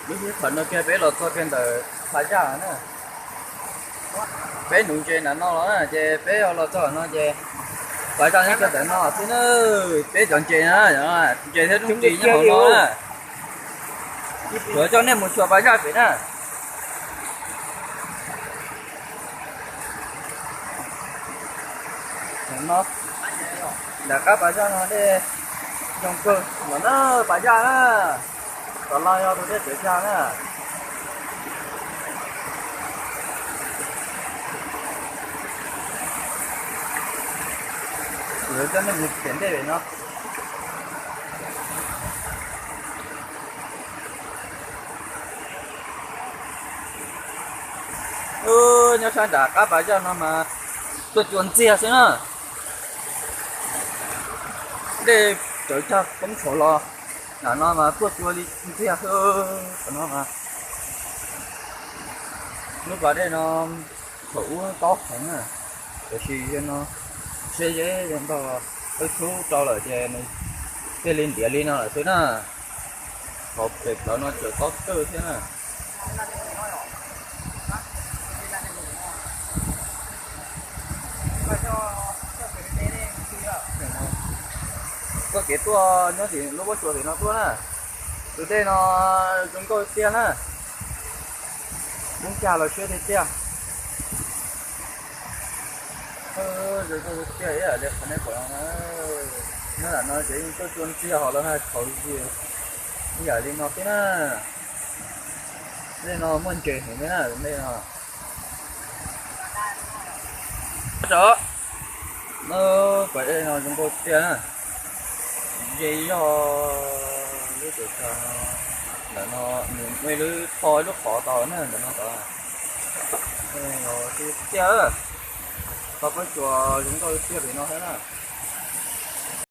Lub sij hawm no kiag peb los txog kiag ntawm Pas Zaj na. Peb nuv ntses ntawm no los na ces peb los txog no ces Pas Zaj nyob kiag ntawm no xwb na. Peb cov ntses na, ntses thiab lub ris nyob hauv no na. Yuav coj nej mus xyuas Pas Zaj pem na. No, nram qab Pas Zaj no dej zoo kawg los na, Pas Zaj na. Tom no yog tus dej tawv tag na. Yuav coj nej mus pem ntej pem no. Nyob sab nram qab Pas Zaj no mas tuaj cua ntxiag xwb na. Dej tawv tag poob saud los, nram no mas tuaj cua li ntxiag xwb. Tom no mas lub pas dej no thaum ub tob heev na, tiam sis yog no siab zeb ntog, twb txhub rau lawm ces nws thiaj li ntiav li no lawm xwb na. Qhov pem plawv no tseem tob kawg thiab na. Txoj kev tuaj nyob tim lub pob tsuas tim no tuaj na. Tus dej no zoo nkauj tiag na. Kub cag los siab tiag tiag. Zoo nkauj tiag ib yam li qhov nej pom no na. Nyob nram no ces yeej tuaj cua ntxiag hos los na, thaum ib yam li no xwb na. Dej no muaj ntses heev li na, dej no. Tso, no, pas dej no zoo nkauj tiag na. Ze zog lub tawm tsam no, ntawm no nws muaj ib lub tho ib lub qhov tau na, ntawm no tod. Tiag, tau pob tsuas zoo nkauj tiag pem no thiab na.